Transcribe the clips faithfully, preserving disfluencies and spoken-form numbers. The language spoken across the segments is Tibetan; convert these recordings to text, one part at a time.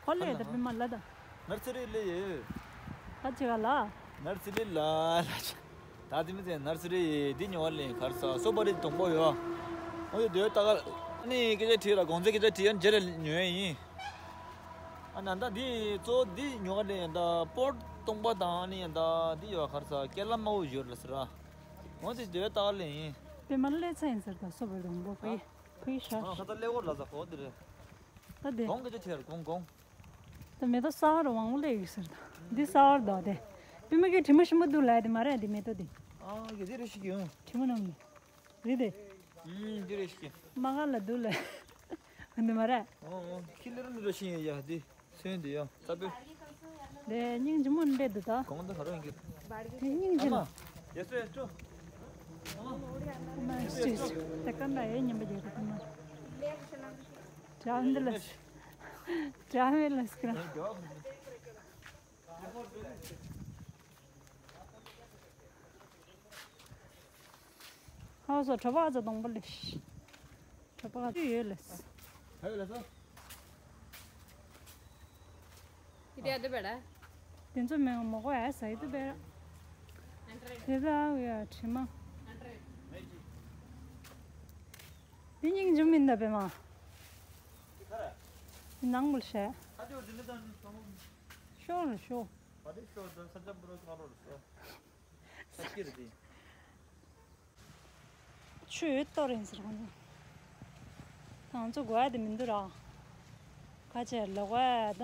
ཧོ་ལེ་ད་པི་མ་ལ་ད། ནར་སི་རི་ལེ་ཡེ། ད་ཅི་ག་ལ། ནར་སི་རི་ལ་ལ་ཅི། ད་དེ་མི་ཚེ་ནར་སི་རི་ཡེ་འདི་ཉོ་བ་ལེན་གར་ས་སོ་པ་རི་དང་པོ་ཡོ། ཨོ་ཡོ་དེ་ད་ག་ནི་སྐད་ཆ་དྲིས་ལ་གོང་ཚེ་སྐད་ཆ་དྲིས་ཡང་རྗེས་ལ་ཉོ་ཡ་ཡིན། ཨ་ན་ད་འདི་གཙོ་འདི་ཉོ་ག་ལེན་ཡང་ད་པོར་སྟོང་པ་དང་ནི་ཡང་ད་འདི་ཡོ་གར་ས་ཀེ་ལ་མ་འོ་ཡོར་ལ་སི་ར། ཨོ་དེ་དེ་ད་ག་ལེན་ཡིན། པི་མ་ལ་ལེ་ཚ་ཡིན་ཟེར་ད་སོ་པ་རི་དང་པོ་ཕི་ཕི་ཤ། ཨ་ཁ་ད་ལེ་འོ་ལ་ས་ཁོ་དེ་རེད། ད་དེ། གོང་སྐད་ཆ་དྲིས་ལ་གོང་གོང་། ད་མེ་ཏོག་གསར་བ་རུ་དབང་པོ་སླེབས་ཡོད་ཟེར་ད། འདི་གསར་བ་རུ་འདུག་སྟེ། པི་མ་གི་དྲི་མ་ཞིམ་པོ་འདུག་ལབ་དེ་མ་རེད་འདི་མེ་ཏོག་འདི། ཨ་གི་འདི་རེ་ཞིག་ཡོང་། དྲི་མ་ནང་གི། རེད་དེ། ཨུམ་འདི་རེ་ཞིག་ཡོང་། མ་ག་ལ་འདུག་ལ། འདི་མ་རེད། ཨོ་ཨོ་ཁི་ལེ་ར་འདི་རེ་ཞིག་ཡོང་ཡ་འདི། སོན་འདི་ཡོང་ས་པེ། དེ་སྙིང་རྗེ་མོ་འདྲེ་འདུག་ད། གོང་ད་ག་རང་གི། དེ་སྙིང་རྗེ་ཨ་མ། ལ། ཡེ་སོ་ཡེ་སོ། ཨ་མ། ཨ་མ་ཡེ་སོ་ཡེ་སོ། དེ་ཀ་འདྲ་ཡེ་ཉན་པ་རྒྱག་གི་དེ་མ། དྲ་འདི་ལ། དྲ་མེད་ལ་སྐྱ། ཧ་སོ་གྲོ་པ་ཚོ་གདོང་པ་ལེ། གྲོ་པ་ཚོ་ཡོད་ལེ། ཧ་ཡོད་ལེ་སོ། དེ་ཚོ་མེད་མོ་གོ་ཨེ་ས་ཡི་དུ་བེ་ར། དེ་ཚ་ཡ་དྲི་མ། དེ་སྙིང་རྗེ་མིན་ད་བེ་མ། ནང་མུལ་ཤེ། ཤོར་ཤོར། ཆུ་ཡོད་ཏོ་རིང་ཟེར་ཁོང་ཚོ། ང་ཚོ་དགོས་ཡ་དེ་མི་འདུག་ར། ཁ་ཆེ་ལོག་ཡ་ད།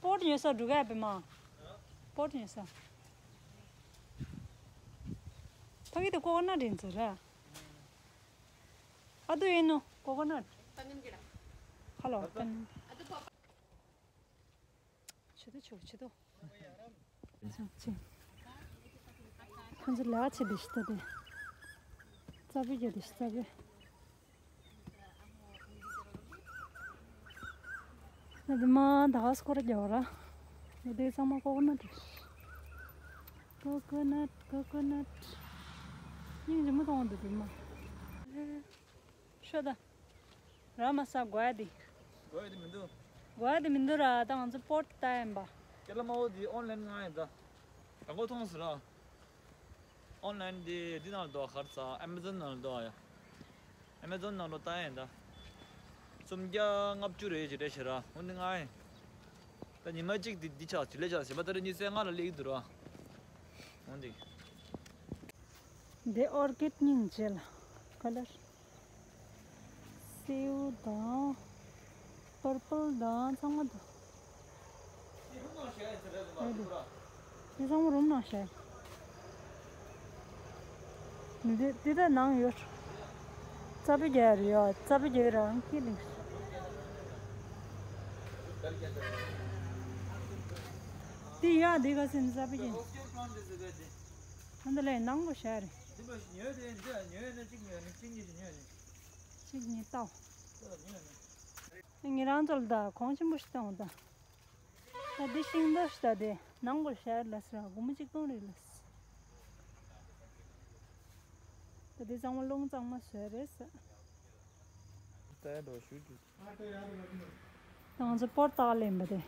པོར་ཉོས་ས་འགྲོ་ག་པི་མ། པོར་ཉོས་ས། ཕ་གི་དེ་ཀོ་ཀོ་ནཊ་ཡིན་ཟེར་ར། ཨ་དུ་ཡིན་ནོ་ཀོ་ཀོ་ནཊ། ཁ་ལོ་ཏན། ཆེ་དོ་ཆེ་ཆེ་དོ། ཁོང་ཚོ་ལས་ཀ་བྱེད་དེ་ཤི་ད་དེ། རྩ་བའི་རྒྱ་དེ་ཤི་རྩ་བའི། ན་དེ་མ་ད་ག་སྐོར་རྒྱ་བ་ར། ན་དེ་ཚང་མ་ཀོ་ཀོ་ནཊ་རེད། ཀོ་ཀོ་ནཊ་ཀོ་ཀོ་ནཊ། སྙིང་རྗེ་མོ་གཏོང་འདུག་དེ་མ། ཤོད་ད། ར་མ་ས་དགོས་ཡ་དེ། དགོས་ཡ་དེ་མི་འདུག་དགོས་ཡ་དེ་མི་འདུག་ར་ད་ང་ཚོ་པོར་ལྟ་ཡིན་པ། ཀེ་ལ་མ་འོ་དེ་ཨོན་ལན་ང་ཡིན་ད། དང་པོ་མཐོང་སོང་ར། ཨོན་ལན་དེ་འདི་ནང་ལ་འདུག་ག་ཧར་ས་ཨེ་མ་ཛོན་ནང་ལ་འདུག་ག་ཡ། ཨེ་མ་ཛོན་ནང་ལ་ལྟ་ཡ་ཡིན་ད། སུམ་བརྒྱ་ལྔ་བཅུ་རེ་ཅིག་རེད་ཤི་ར་འོ་འདི་ང་ཡིན། ད་ཉི་མ་གཅིག་འདི་འདི་ཆགས་ཅིག་ལས་ཆགས་ཟིན་པ་ད་རེ་ཉི་ཚེ་ལྔ་ལ་སླེབས་ཀྱི་འདུག་ར། འོ་འདི། འདི་ཨོར་ཀིཌ་སྙིང་རྗེ་ལ། ཁ་ལར། སེའུ་དང་། པར་པལ་དང་ཚང་མ་འདུག་འདི་ཚང་མ་རུམ་ནང་བཞག་འདི་འདི་ད་ནང་ཡོད། རྩ་བའི་རྒྱལ་རེད་ཡ། རྩ་བའི་རྒྱལ་རང་ཁྱི་ལིང་། འདི་ཡ་འདི་ག་ཟིན་རྩ་བའི་རྒྱལ། ཨ་འདི་ལས་ནང་གོ་བཞག་རེད། འདི་མ་ཉོས་ཏེ་འདི་ཉོས་ན་གཅིག་ཉོས་ནི་གཅིག་གཉིས་ཤིག་ཉོས་ནི། གཅིག་གཉིས་ལྟ། ཉོས་ནི། ངེད་རང་ཚོ་ལ་ད་གོང་ཆེན་པོ་ཞིག་བཏང་ད། ད་འདི་ཤིང་རྟ་ཞིག་ད་དེ་ནང་གོ་བཞག་ལ་ཟེར་སྒོར་མོ་གཅིག་སྟོང་རེད་ལ། ད་འདི་གཙང་མ་རླུང་གཙང་མ་བཟོས་རེད་ཟེར། ད་ཡ་འགྲོ་ཞུ་རྒྱུ། ང་ཚོ་པོར་ཏག་ལེན་པ་དེ།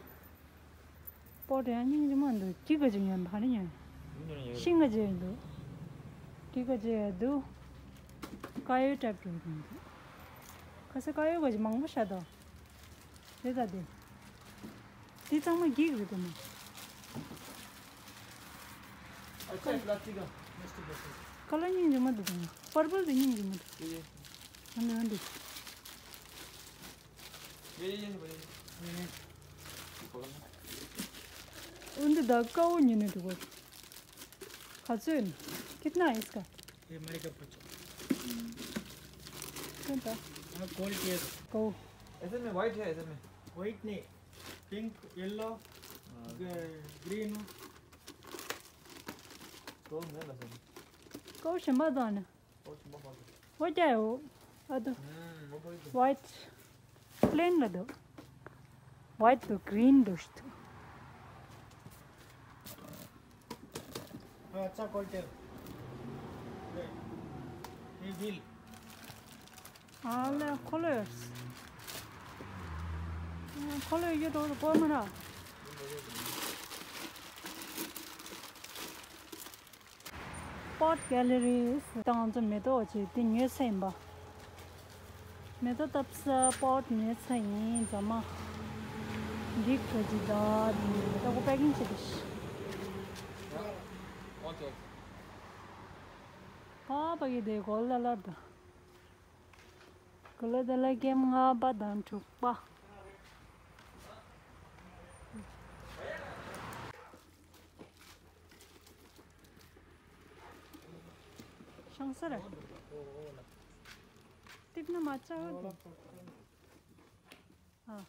པོར་ཡང་སྙིང་རྗེ་མོ་འདུག་སྐྱིད་པ་ཅིག་ཉོས་ཕ་ནི་ཉོས། ཤིང་ག་ཅིག་འདུག་སྐྱིད་པ་ཅིག་འདུག་དཀར་ཡོལ་བཀྲ་བརྒྱུད་འདུག་ཁ་སེ་དཀར་ཡོལ་ག་ཅིག་མང་པོ་ཤ་དོ། དེ་ད་དེ། དེ་ཚང་མ་འགྱིག་རེད་དེ་མོ། ཨ་ཅེ་པ་ལ་སི་ཊིག་ག་ཀ་ལར་སྙིང་རྗེ་མོ་འདུག་དང་པར་པལ་དེ་སྙིང་རྗེ་མོ་འདུག་དེ་ཨ་ནི་ཨ་འདི། ये ये ये ये ये ये ये पकड़ना। उन दे दग का वो नहीं नहीं दुगो। खजून। कितना है इसका? ये मरे का पच्चीस। कौन था? हाँ, कोल्ड केयर। को। ऐसे में व्हाइट है, ऐसे में। व्हाइट नहीं, पिंक, येलो, हाँ। ग-, ग्रीन। तो नहीं लगा। को शंबा दाना। वो क्या है वो? अदु। हम्म, वो कोई तो। White plain ला दो। White तो green दोस्त। हाँ, अच्छा quality है। ये wheel। All colors. ཁོ་ལོས་ཡོད་འགྲོ་གོ་མ་ར། Pot Galleries། ད་ང་ཚོ་མེ་ཏོག་ཅིག་དེ་ཉོས་ཚར་ཡིན་པ། མེ་ཏོག་བཏབ་ས་པོཊ་ཉོས་ཚར་ཡིན། རྫ་མ་འགྲིག་ག་ཅིག་ད་དེ་ད་ཁོ་པེ་ཀིང་བྱེད་དེ། ཨ་ཕ་གི་དེ་གོ་ལ་ལར་ད། གོ་ལ་ད་ལ་ཀེམ་ལྔ་པ་དང་དྲུག་པ། ཤང་ས་རེད། ཏིབ་ན་མ་ཆགས་ཨ།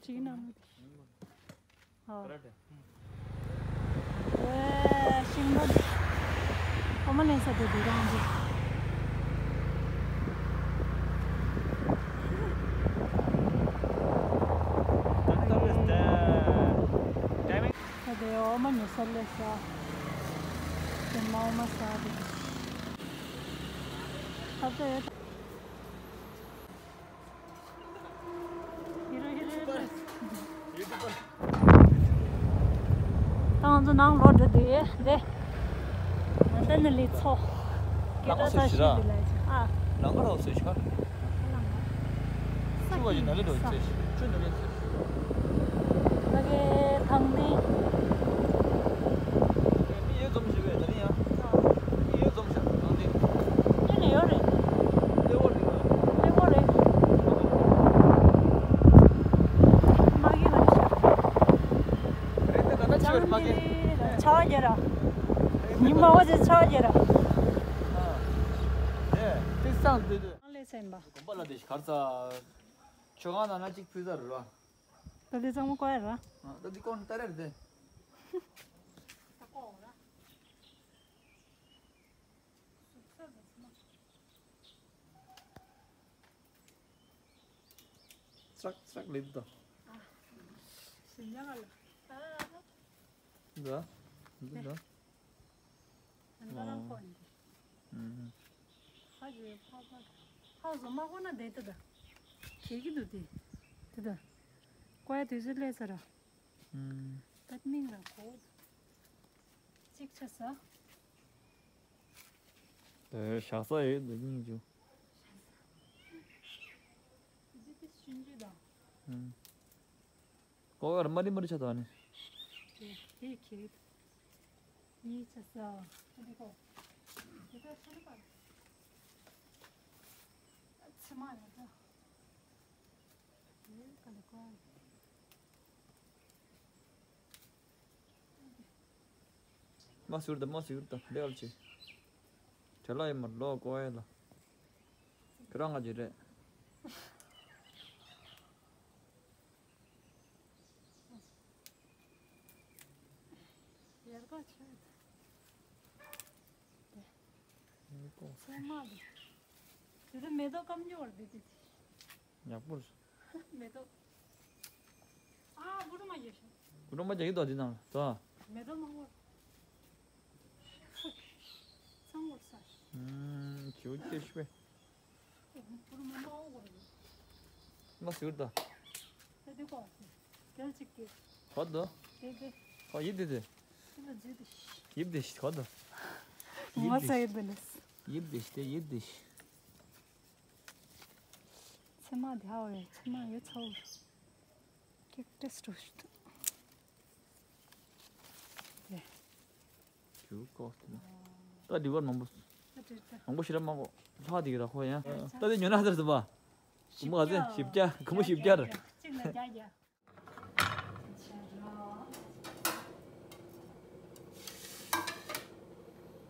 ཅིག་ན་མི་དེ། ཨ། ཨེ། ཤིང་སྡོང་། ཨོ་མ་ལེན་ས་དེ་དེ་རང་རེད། ད་དེ་ཨོ་མ་ཉོ་ས་ལས་ས། དེ་མ་ཨོ་མ་ས་དེ། ཨ་ཙི། ད་ང་ཚོ་ནང་ལོག་འགྲོ་དུས་དེ། ད་ནི་ལི་ཚོ། སྐད་གྲགས་ས་ཤུལ་དེ་ལ་ཆ་ཨ། ལང་ཀ་རོགས་ཚོས་ཤ། ཆུ་བ་ཡི་ན་ལི་རོགས་ཚོས། ཆུ་ན་ལི་ཚོས། ད་གའི་ཐང་དེ། མི་ཡོད་ཙམ་ཞིག་བས་ད་ནི་ཡང་། མི་ཡོད་ཙམ་ཞིག་ཐང་དེ། ཡོད་རེད་ཡོད་རེད། ལེ་བོ་རེད། ལེ་བོ་རེད། མ་གི་ལ་ཤ། རེད་དེ་ད་ལྟ་ཆུ་བར་མ་གི། ཆ་བ་རྒྱ་ར། ཉི་མ་བ་ཚེ་ཆ་བ་རྒྱ་ར། དེ་དེ་སང་དེ་དེ། ལས་སེམས་པ། དགོན་པ་ལ་དེ་གར་ཚ། ཆོས་ཁང་ནང་ན་གཅིག་ཕུལ་ཚར་ར། ད་དེ་གཙང་མ་བཀོད་ཡ་ར། ད་དེ་ཀོན་ཏ་རེར་དེ། ད་ཀོ་ར། སྲག་སྲག་ལེབ་དོ། ཞིམ་ཡག་ལ། འདི་འདི་འདི། ཨ་ཧ། ཧ་ཟོ་མ་གོ་ན་དེ་ད་ད། ཁེ་གི་འདུག་དེ། དེ་ད། ཀོ་ཡ་དུས་ཚོད་སླེབས་ཚར་ར། ད་མིང་ར་གོ། གཅིག་ཆ་ས། ཨེ། ཞག་ས་ཡོད་འདུག་སྙིང་རྗེ། འདི་དེ་ཤིན་ཅི་དང་། ཨུམ། ཀོ་གར་མ་རི་མ་རི་ཆ་དང་ནི། དེ་དེ་ཁྱེད། ཡིད་ཆ་ས། འདི་ཀོ། འདི་ཀོ་ཆ་ནི་པ། ཚི་མ་ཡོད་ད། དེ་ཀ་ལི་ཀོ། མ་ཟུར་དང་མ་ཟུར་དང་ལེ་ཨར་ཆེ། བྲེལ་ལ་ཡི་མར་ལོ་ཀོ་ཨེ་ལ། ཁྱོད་རང་ང་ཅི་རེད། ཡར་པ་ཆེ། ཚད་མ་རེད། དེ་ཚོ་མེ་ཏོག་སྐམ་རྒྱུ་བར་དེ་དེ། ཡག་པོ་རེད། མེ་ཏོག་ཨ། གུ་རུ་མ་རྒྱག་ཤོག་གུ་རུ་མ་རྒྱག་གི་འདུག་འདི་ནང་ལ་ད། མེ་ཏོག་མང་པོ། ཚང་བར་ས། ཨུམ། ཁྱེའུ་སྐྱེ་ཤི་བས། གུ་རུ་མ་མང་པོ་རེད། མ་ཟུར་ད། ད་དེ་གོ། དེ་ལ་ཅིག་སྐྱེ། གོ་ད། དེ་དེ། ཨོ་ཡིབ་དེ་དེ། དེ་ལ་ཇི་དེ་ཤི། ཡིབ་དེ་ཤི་གོ་ད། ང་ས་ཡིབ་དེ་ལས། ཡིབ་དེ་ཤི་དེ་ཡིབ་དེ་ཤི། ཚེ་མ་དེ་ཧ་བའི་ཚེ་མ་ཡོད་ཚ་བོ། ཀེག་ཊས་རུ་ཤི་ཏུ། དེ། ཇུ་ཀོ་ཏི་ན། ད་དེ་བར་མང་པོ། ད་དེ་ད། མང་པོ་ཞིག་ར་མང་པོ། ལྷག་དེ་གི་ར་ཁོ་ཡང་། ད་དེ་ཉོ་ན་ཚར་ཟིན་པ། གུ་མོ་ག་ཚད་བཞི་བརྒྱ། གུ་མོ་བཞི་བརྒྱ་ར། གཅིག་ལ་བརྒྱ་བརྒྱ།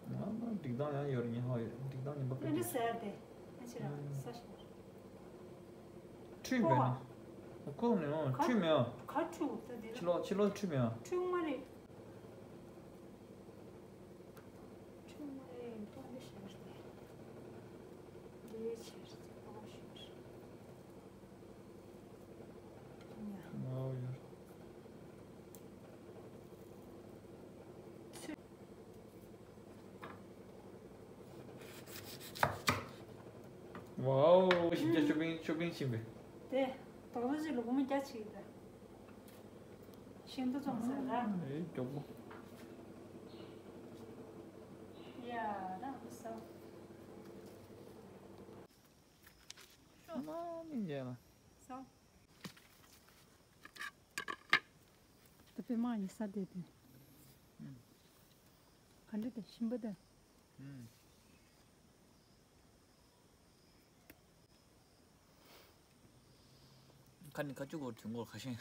ང་ང་སྒྲིག་སྟངས་ཡང་ཡོད་རེད། ཉི་ཧོ་ཡོད་སྒྲིག་སྟངས་ཉིན་པ་ཕེབས་ཀྱི་ཟེར་ཏེ། ཨ་ཕྱི་ར་ས་ཞིག་ཁྲུས་མེད་ན། ཁོག་ནས་ཨང་ཁྲུས་མེད་ཨང་། ག་ཁྲུས་ད་དེ་ཕྱི་ལོགས་ཕྱི་ལོགས་ཁྲུས་མེད་ཨང་། ཁྲུས་མ་རེད། ཁྲུས་མ་རེད། ཏོག་འདི་ཤར་ཏེ། འདི་ཆེར་ཏོག་ཤར། ང་ཡོད། ཝའོ། ཤིང་རྒྱ་ཤོ་པིང་ཤོ་པིང་ཕྱིན་པས། དེ། རྡོག་རྡོག་ཅིག་ལ་སྒོར་མོ་བརྒྱ་ཕྱིན་པས། ཤིང་ཏོག་བཙོང་ཟེར་ལ། ཨེ་མགྱོགས་པོ། ཡ་ར་སོ། མ་མི་མཇལ་ལ། སོ། ད་པེ་མ་ཡི་ས་དེ་དེ། ག་འདྲ་དེ་ཞིམ་པོ་དེ། ཁ་ནི་ཁ་ཆུ་གོ་དུས་འགོར་ཁ་ཤས།